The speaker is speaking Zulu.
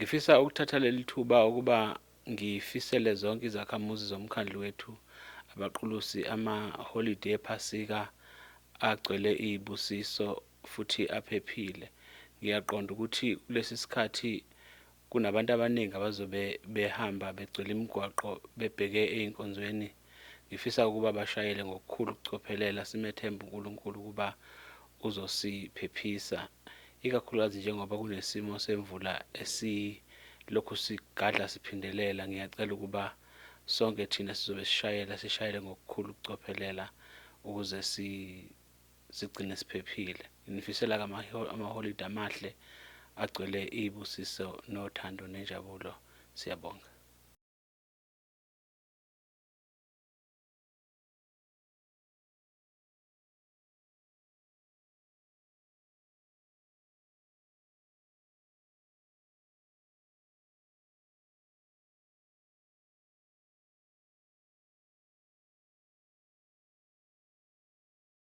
Ngifisa ukuthatha leli thuba ukuba ngifisele zonke izakhamuzi zomkhandlu wethu Abaqulusi amaholide ePhasika agcwele iy'busiso futhi aphephile. Ngiyaqonda ukuthi kulesi sikhathi kunabantu abaningi abazobe behamba begcwele imigwaqo bebheke ey'nkonzweni. Ngifisa ukuba bashayele ngokukhulu ukucophelela, simethembe uNkulunkulu ukuba uzosiphephisa, ikakhulukazi njengoba kunesimo semvula esilokhu sigadla siphindelela. Ngiyacela ukuba sonke thina sizobe sishayela sishayele ngokukhulu ukucophelela ukuze sigcine siphephile. Nginifisela-ke amaholide amahle agcwele iy'busiso nothando nenjabulo. Siyabonga.